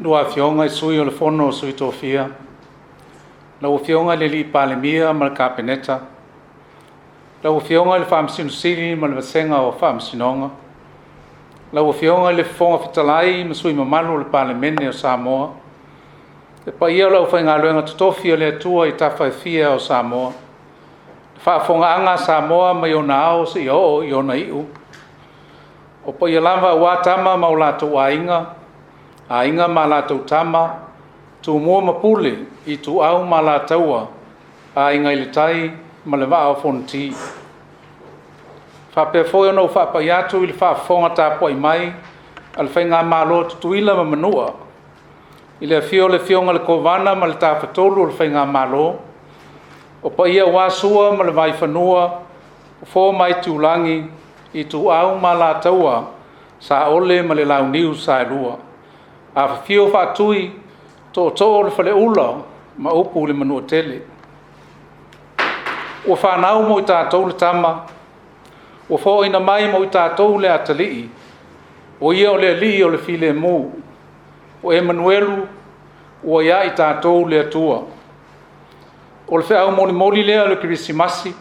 Lua Afioga i Sui o le Fono a Sui Tofia, lau Afioga i le Alii Palemia ma le Kapeneta, lau Afioga i le Faamasino Sili ma le Vasega o Faamasinoga, lau Afioga i le Fofoga Fetalai ma sui usufono mamalu o le Palemene o Samoa, le paia o le aufaigaluega totofi a le Atua i tafa e fia o Samoa, le faafofogaaga a Samoa mai ona ao seia oo i ona iu, o paia lava aua Tama ma o latou Aiga, Aiga ma latou Tama, Tumua ma Pule, Ituau ma Alataua, Aiga i le Tai ma le Vaa o Fonoti. E faapea foi ona ou faapai atu i le faafofoga tapuai mai a le Faigamalo a Tutuila ma Manua, i le afio o le Afioga i le Kovana ma le Tafatolu o le Faigamalo, o paia aua Sua ma le Vaifanua, Fofo ma Aitulagi, Ituau ma Alataua, Saole ma le Launiu Saelua, afifio Faatui, Tootoo o le Faleula ma upu i le Manuatele. Ua fanau mo i tatou le Tama, ua foaiina mai mo i tatou le Atalii, o Ia o le Alii o le filemu, o Emanuelu ua ia i tatou le Atua. O le feau molimoli lea o le Kerisimasi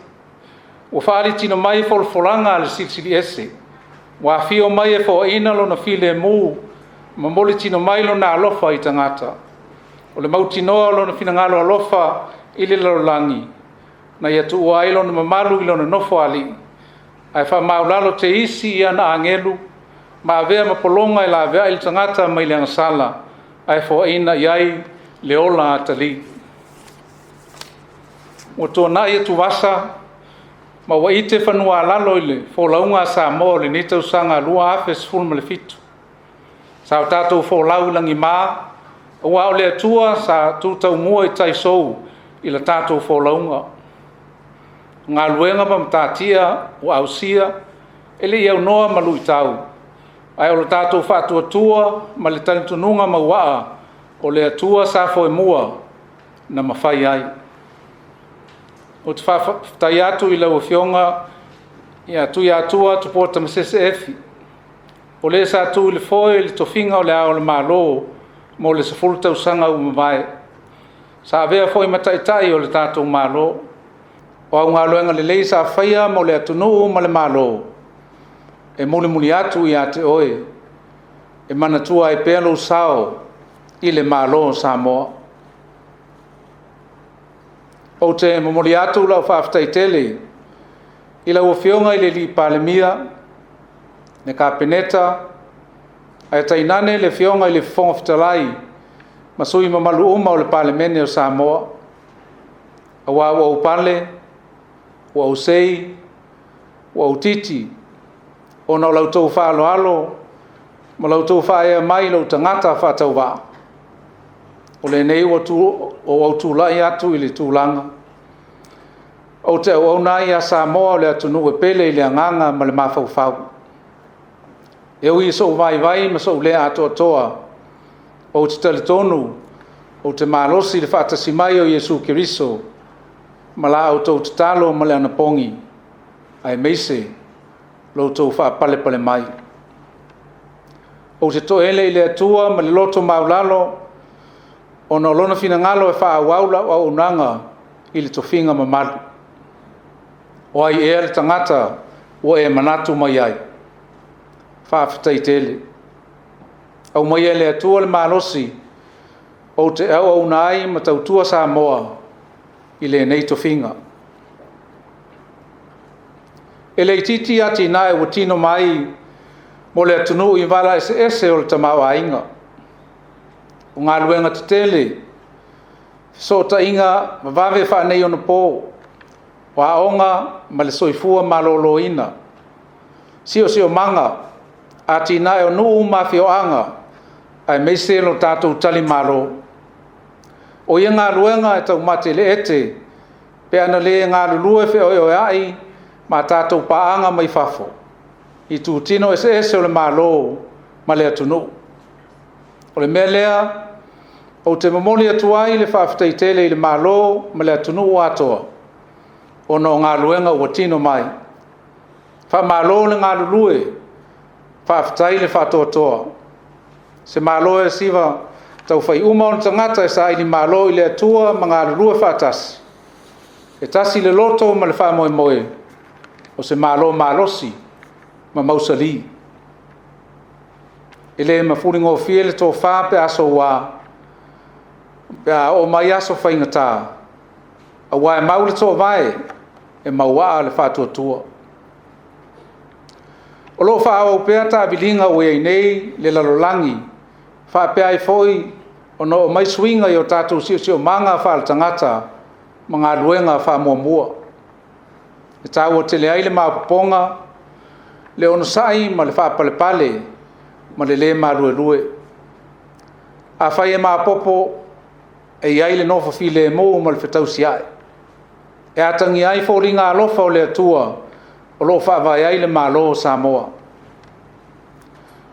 ua faalitino mai folafolaga a le Silisili Ese, ua afio mai e foaiina lona filemu ma molimolitino mai lona alofa i tagata. O le mautinoa o lona finagalo alofa i le lalolagi, na ia tuua ai lona mamalu i lona Nofoalii, ae faamaualalo teisi i ana agelu ma avea ma pologa e laveai le tagata mai le agasala, ae foaiina i ai le ola atalii. Ua tuanai atuvasa ma ua ite fanua a lalo i le folauga a Samoa o lenei tausaga 2017. Sa o tatou folau i lagima, aua o le Atua sa tu taumua i tai sou i le tatou folauga. O galuega ma matatia ua ausia, e le i aunoa ma luitau, ae o le tatou faatuatua ma le talitonuga mauaa, o le Atua sa foemua na mafai ai. Ou te faafetai atu i lau Afioga ia Tuiatua Tupua Tamasese Efi, o le sa tu i le foe i le tofiga o Le Ao o le Malo mo le 10 tausaga ua mavae. Sa avea foi ma Taitai o le tatou Malo. O au galuega lelei sa faia mo le atunuu ma le Malo, e mulimuli atu ia te oe, e manatua ai pea lou sao i le Malo o Samoa. Ou te momoli atu lau faafetai tele i lau Afioga i le Palemia, le Kapeneta, ae tainane le Afioga i le Fofoga Fetalai ma sui usufono mamalu uma o le Palemene o Samoa, aua ua ou pale, ua ou sei, ua ou titi, ona o la outou faaaloalo ma la outou faaea mai i lou tagata faatauvaa, o lenei ua ou tulai atu i le tulaga ou te auauna ai ia Samoa o le atunuu e pele i le agaga ma le mafaufau. E ui i sou vaivai ma sou le atoatoa, ou te talitonu ou te malosi i le faatasi mai o Iesu Keriso ma la outou tatalo ma le anapogi, aemaise lo outou faapalepale mai. Ou te toele i le Atua ma le loto maualalo, ona o Lona finagalo e faaauau lau auaunaga i le tofiga mamalu. O ai ea le tagata ua e manatu mai ai? Faafetai tele. Aumaia e le Atua le malosi ou te auauna ai ma tautua Samoa i lenei tofiga. E le itiiti atinae ua tino mai mo le atunuu i vala eseese o le tamaoaiga. O galuega tetele, fesootaiga vavave faaneionapo, o aoga ma le soifua maloloina, siosiomaga, atinae o nuu ma afioaga, aemaise lo tatou talimalo. O ia galuega e taumate i le ete pe ana le galulue feoeoeai ma tatou paaga mai fafo i itutino eseese o le Malo ma le atunuu. O le mea lea ou te momoli atu ai le faafetai tele i le Malo ma le atunuu atoa ona o galuega ua tino mai. Faamalo le galulue, faafetai le faatoatoa. Se Malo e Taufai uma ona tagata e sailimalo i le Atua ma galulue faatasi, e tasi le loto ma le faamoemoe, o se Malo malosi ma mausali. E le mafuligofie le tofa pe a soua, pe a oo mai aso faigata, aua e mau le toovae, e mauaa le faatuatua. O lo o faaauau pea taaviliga ua i ai nei le lalolagi faapea ai foi ona oo mai suiga i o tatou siosiomaga faaletagata ma galuega faamuamua. E taua tele ai le maopoopoga, le onosai ma le faapalepale ma le le maluelue. Afai e maopoopo, e i ai le nofo filemu ma le fetausiai, e atagia ai foliga alofa o le Atua o lo o faavae ai le Malo o Samoa.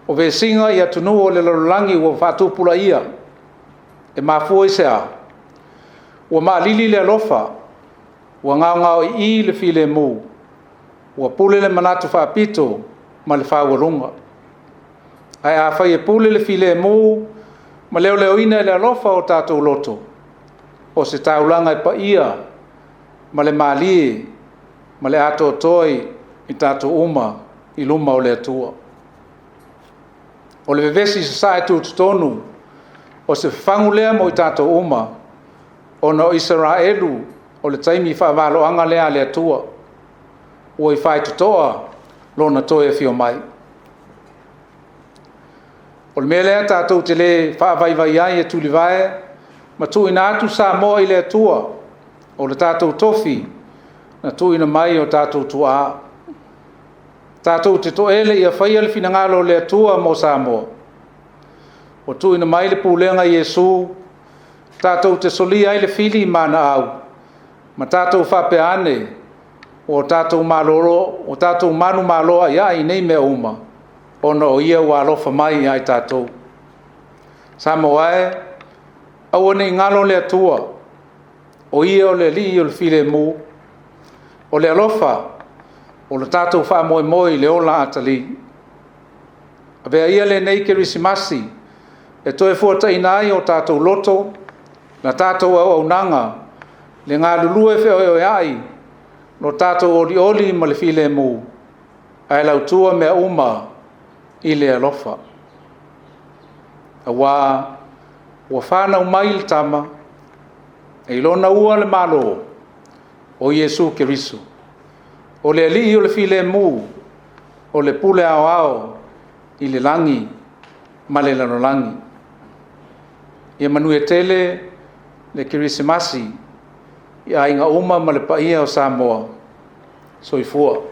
O vesiga i atunuu o le lalolagi ua faatupulaia, e mafua i se a? Ua maalili le alofa, ua gaogaoi'i le filemu, ua pule le manatu faapito ma le faualuga. Ae afai e pule le filemu ma leoleoina e le alofa o tatou loto, o se taulaga e paia ma le malie ma le atoatoa i tatou uma i luma o le Atua. O le vevesi i sasae tutotonu, o se fafagu lea mo i tatou uma, ona o Isaraelu o le taimi faavaloaga lea a le Atua, ua i faitotoa lona toe afio mai. O le mea lea tatou te le faavaivai ai e tulivae ma tuuina atu Samoa i le Atua, o le tatou tofi na tuuina mai e o tatou tuaa. Tatou te toele ia faia le finagalo o le Atua mo Samoa. Ua tuuina mai le pulega i Iesu tatou te solia ai le fili ma ana au, ma tatou faapea ane, ua tatou manumalo aiai i nei mea uma, ona o Ia ua alofa mai ia i tatou. Samoa e, aua ne i galo le Atua, o Ia o le Alii o le filemu, o le alofa o le tatou faamoemoe i le ola atalii. Avea ia lenei Kerisimasi e toe fuataina ai o tatou loto, la tatou auaunaga, le galulue feoeoeai, lo tatou olioli ma le filemu, ae lautua mea uma i le alofa. Aua ua fanau mai le Tama, e i lona ua le Malo, o Iesu Keriso, o le Alii o le filemu, o le pule aoao i le lagi ma le lalolagi. Ia manuia tele le Kerisimasi i aiga uma ma le paia o Samoa. Soifua.